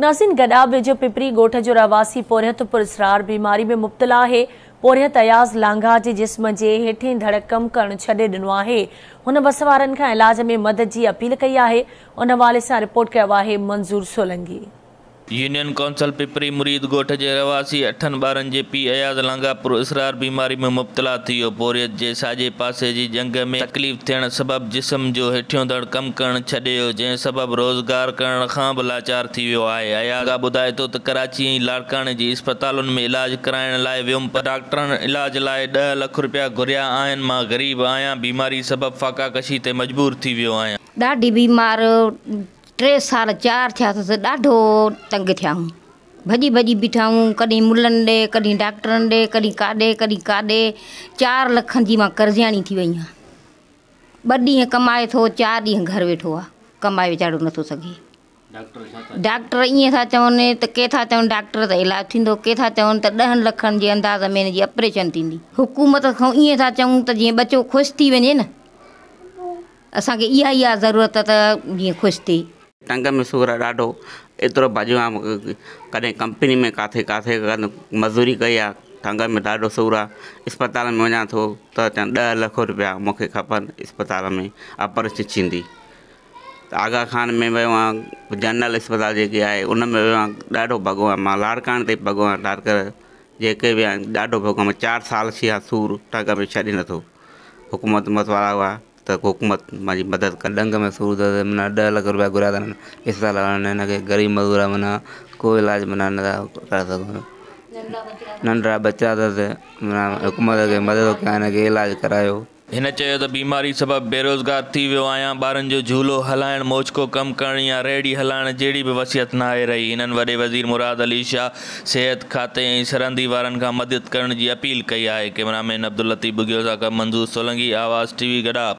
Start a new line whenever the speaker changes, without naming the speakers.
ناظرين گڏاپ ويجهو پپري ڳوٺ جو رهواسي پورهيت پراسرار بيماري ۾ مبتلا آهي. پورهيت اياز لانگاهه جي جسم جي هيٺين ڌڙ ڪم ڪرڻ ڇڏي ڏنو آهي. هن وس وارن کان علاج ۾ مدد جي اپيل ڪئي آهي. ان حوالي سان رپورٽ ڪيو آهي منظور سولنگي.
يونين ڪائونسل پپري مريد ڳوٺ جي رهواسي اٺن ٻارن جي پيء اياز لانگاهه پراسرار بيماري ۾ مبتلا ٿي ويو. پورهيت جي ساڄي پاسي جي ڄنگهه ۾ تڪليف ٿيڻ سبب جسم جو هيٺيون ڌڙ ڪم ڪرڻ ڇڏي ويو، جنهن سبب روزگار ڪرڻ کان به لاچار ٿي ويو آهي. اياز ٻڌائي ٿو ته ڪراچي ۽ لاڙڪاڻي جي اسپتالن ۾ علاج ڪرائڻ لاء ويم پر ڊاڪٽرن علاج لاء 10 لک رپيا گهريا آهن، مان غريب آهيان، بيماري سبب فاقاڪشي تي مجبور ٿي ويو آهيان.
ڏاڍي بيمار ٽي سال چار ٿيا اٿس ڏاڍو تنگ ٿيا آهيون ڀڄي ڀڄي بيٺا آهيون ڪڏهن ملن ڏي ڪڏهن ڊاڪٽرن ڏي ڪڏهن ڪاڏي ڪڏهن ڪاڏي چار لکن جي مان قرضياڻي ٿي وئي آهيان ٻه ڏينهن ڪمائي ٿو چار ڏينهن گهر ويٺو آهي ڪمائي ويچارو نٿو سگهي ڊاڪٽر ائين ٿا چون ته ڪي ٿا چون ڊاڪٽر ته علاج ٿيندو ڪي ٿا چون ته ڏهن لکن جي انداز ۾ هن جي اپريشن ٿيندي حڪومت کان ائين ٿا چئون ته جيئن ٻچو خوش ٿي وڃي نه اسان کي اها ئي آهي ضرورت ته جيئن خوش ٿئي.
ٽنگ ۾ سور آهي ڏاڍو ايترو ڀڄيو آهيان ڪڏهن ڪمپني ۾ ڪاٿي ڪاٿي مزوري ڪئي آهي ٽنگ ۾ ڏاڍو سور آهي اسپتال ۾ وڃان ٿو ته چون 10 لک روپيا مون کي کپن اسپتال ۾ آپريشن ٿيندي ته آغا خان ۾ ويو آهيان جنرل اسپتال جيڪي آهي ان ۾ ويو آهيان ڏاڍو ڀڳو آهيان مان لاڙڪاڻي تائين ڀڳو آهيان ڊاڪٽر جيڪي به آهن ڏاڍو ڀڳو آهيان 4 سال ٿي ويا سور ٽنگ ۾ ڇڏي نٿو حڪومت مت وارا هئا ته حڪومت منهنجي مدد ڪري.
ڏنگ ۾ سور اٿس معنيٰ 10 لک روپيا گهريا اٿن اسپتال وارن هن کي غريب مزور آهي معنيٰ ڪو علاج معنيٰ نٿا ڪري سگهون ننڍڙا ٻچا اٿس معنيٰ حڪومت کي مدد ڪيو هن کي علاج ڪرايو.
هن چيو ته بيماري سبب بيروزگار ٿي ويو آهيان، ٻارن جو جهولو هلائڻ، موچڪو ڪم ڪرڻ يا ريڙهي هلائڻ جهڙي به وسعت ناهي رهي. هنن وڏي وزير مراد علي شاهه، صحت کاتي ۽ سرندي وارن کان مدد ڪرڻ جي اپيل ڪئي آهي. ڪئميرامين عبداللطيف ٻگهيو سان گڏ منظور سولنگي، آواز ٽي وي گڏاپ.